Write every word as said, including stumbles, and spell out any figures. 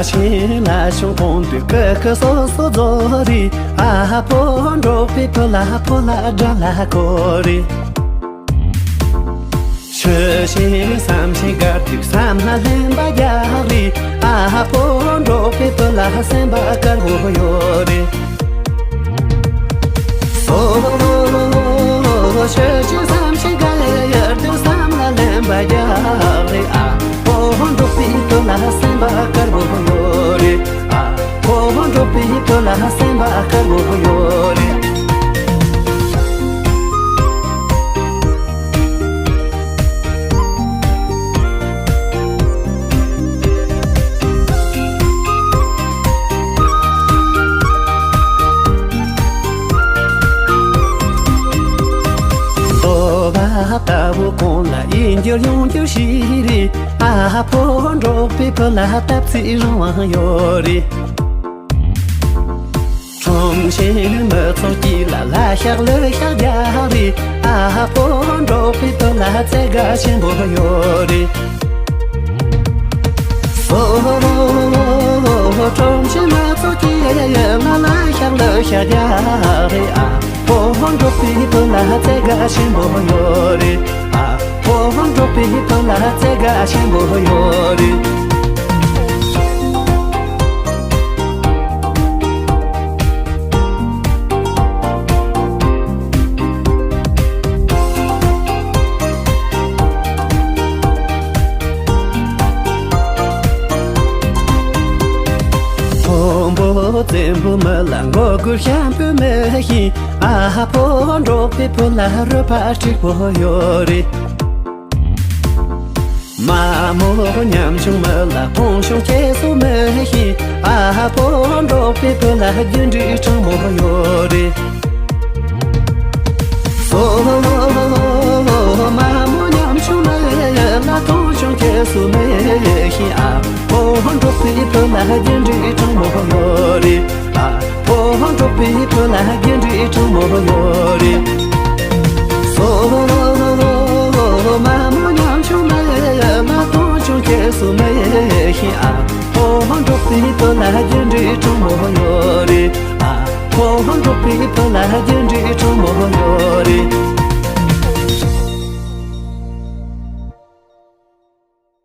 ཆེན་ལ་ཆུང་གོང་དུ་ཀི་ཀི་སོ་སོ་རྫོགས་རེད། ཨ་ཕོ་འབྲོག་པའི་བུ་ལ་ཕོ་ལ་དགྲ་ལ་ཁོ་རེད། ཆོས་ཤེས་བསམ་ཤེས་དགའ་སྡུག་བསམ་ལ་ལེན་པ་རྒྱག་རེད། ཨ་ཕོ་འབྲོག་པའི་བུ་ལ་སེམས་པ་དཀར་བོ་ཡོད་རེད། ཨོ། ཆོས་ཤེས་བསམ་ཤེས་དགའ་ཡར་དུ་བསམ་ལ་ལེན་པ་རྒྱག་རེད། ཨ་ཕོ་འབྲོག་པའི་བུ་ལ་སེམས་པ་དཀར་བོ་ཡོད་རེད། ཨ་ཕོ་འབྲོག་པའི་བུ་ལ་སེམས་པ་དཀར་བོ་ཡོད་རེད། ལྟོ་བ་ལྟ་བུ་གོང་ལ་ཡིན་རྒྱུ་ཡོང་རྒྱུ་ཞིག་རེད། ཨ་ཕོ་འབྲོག་པའི་བུ་ལ་སྟབས་ཚིག་རང་དབང་ཡོད་རེད། ཁྲོམ་ཆེན་མི་ཚོགས་ཀྱི་ལ་ལ་ཤག་ལ་ཤག་རྒྱག་རེད། ཨ་ཕོ་འབྲོག་པའི་བུ་ལ་བཙན་དགའ་ཆེན་པོ་ཡོད་རེད། ཨོ། ཁྲོམ་ཆེན་མི་ཚོགས་ཀྱི་ལ་ལ་ཤག་ལ་ཤག་རྒྱག་རེད། ཨ་ཕོ་འབྲོག་པའི་བུ་ལ་བཙན་དགའ་ཆེན་པོ་ཡོད་རེད། ཨ་ཕོ་འབྲོག་པའི་བུ་ལ་བཙན་དགའ་ཆེན་པོ་ཡོད་རེད། མཐོན་པོ་བཙན་པོ་མི་ལ་མགོ་སྒུར་ཤམ་པོ་མི་ཤེས། ཨ་ཕོ་འབྲོག་པའི་བུ་ལ་རུས་པ་མཁྲེགས་པོ་ཡོད་རེད། མ་མོ་ཉམ་ཆུང་མི་ལ་ཕུང་ཤུང་སྐྱེ་སོ་མི་ཤེས། ཨ་ཕོ་འབྲོག་པའི་བུ་ལ་རྒྱུ་འབྲས་དྲང་མོ་ཡོད་རེད། ཨོ། མ་མོ་ཉམ་ཆུང་མི་ལ་ཕུང་ཤུང་སྐྱེ་སོ་མི་ཤེས། ཨ་ཕོ་འབྲོག་པའི་བུ་ལ་རྒྱུ་འབྲས་དྲང་མོ་ཡོད་རེད། ཨ་ཕོ་འབྲོག་པའི་བུ་ལ་རྒྱུ་འབྲས་དྲང་མོ་ཡོད་རེད། ཨོ།